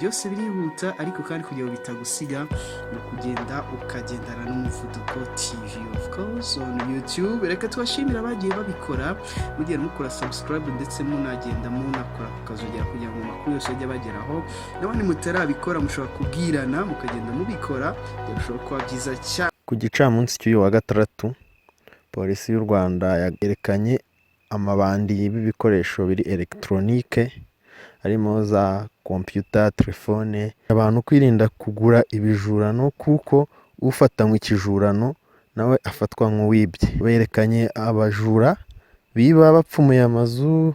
Byose birihuta, ariko kandi kugira ngo bitagusiga ni ukugenda ukagendana n'Umuvuduko TV, of course, on YouTube. Reka tubashimire abagiye babikora, mugenda mukora subscribe, ndetse munagenda munakora kukazogera kugira ngo amakuru yose ajye abageraho. N'abandi mutarabikora, mushobora kubwirana mukagenda mubikora, birushaho kuba byiza cyane. Ku gicamunsi cy'uyu wa gatandatu, Polisi y'u Rwanda yerekanye amabandi y'ibikoresho biri elegitoronike, harimo za kompiyuta, telefone. Abantu kwirinda kugura ibijurano, kuko ufatanywe ikijurano nawe afatwa nk'uwibye. Berekanye abajura biba bapfumuye amazu,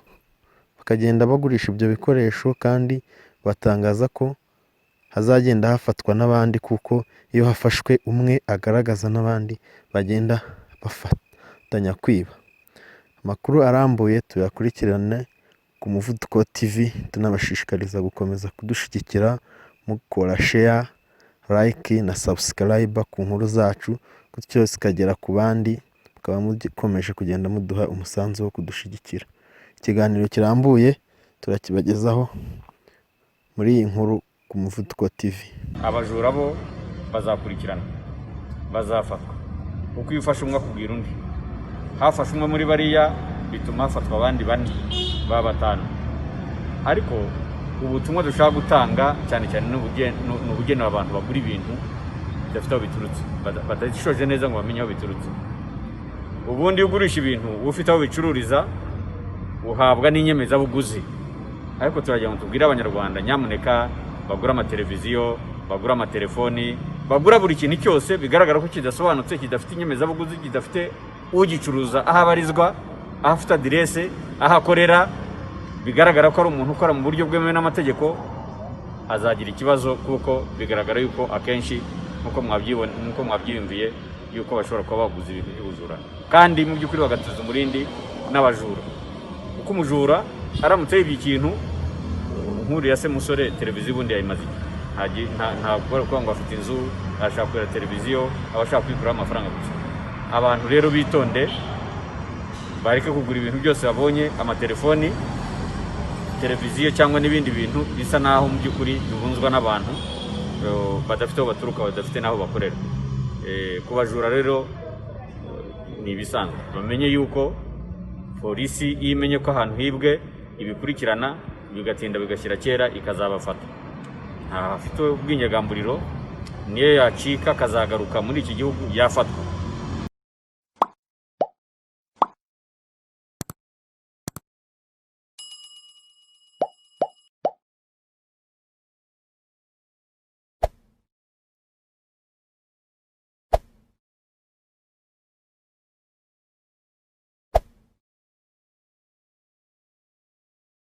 bakagenda bagurisha ibyo bikoresho, kandi batangaza ko hazagenda hafatwa n'abandi, kuko iyo hafashwe umwe agaragaza n'abandi bagenda bafatanya kwiba. Amakuru arambuye tuyakurikirane ku Muvuduko TV, tunabashishikariza gukomeza kudushyigikira mukora share, like na subscribe ku nkuru zacu, gutyo zikagera ku bandi, mukaba mukomeje kugenda muduha umusanzu wo kudushyigikira. Ikiganiro kirambuye turakibagezaho muri iyi nkuru ku Muvuduko TV. Abajura bo bazakurikirana, bazafatwa, kuko iyo ufashe umwe akubwira undi. Hafashe umwe muri bariya, bituma hafatwa abandi bane, baba batanu. Ariko ubutumwa dushaka gutanga cyane cyane ni ubugenewe abantu bagura ibintu bidafite aho biturutse, badashishoje neza ngo bamenye aho biturutse. Ubundi iyo ugurisha ibintu uba ufite aho bicururiza, uhabwa n'inyemezabuguzi. Ariko turagira ngo tubwire Abanyarwanda, nyamuneka bagura amateleviziyo, bagura amatelefoni, bagura buri kintu cyose bigaragara ko kidasobanutse, kidafite inyemezabuguzi, kidafite ugicuruza aho abarizwa, aho afite aderese, aho akorera, bigaragara ko ari umuntu ukora mu buryo bwemewe n'amategeko, azagira ikibazo, kuko bigaragara yuko akenshi, nk'uko mwabyiyumviye, yuko bashobora kuba baguze ibintu by'ubujura, kandi mu by'ukuri bagatuza umurindi n'abajura, kuko umujura aramutse yibye ikintu nk'uriya se musore, televiziyo ubundi yayimaze iki? Nta kuvuga ngo afite inzu, arashaka kureba televiziyo, aba ashaka kwikuraho amafaranga gusa. Abantu rero bitonde, bareke kugura ibintu byose babonye, amatelefoni, televiziyo cyangwa n'ibindi bintu bisa naho mu by'ukuri bibunzwa n'abantu badafite aho baturuka, badafite n'aho bakorera. Ku bajura rero ni ibisanzwe, bamenye yuko polisi iyo imenye ko ahantu hibwe ibikurikirana, bigatinda bigashyira kera ikazabafata. Ntafite ubwinyagamburiro, niyo yacika akazagaruka muri iki gihugu yafatwa.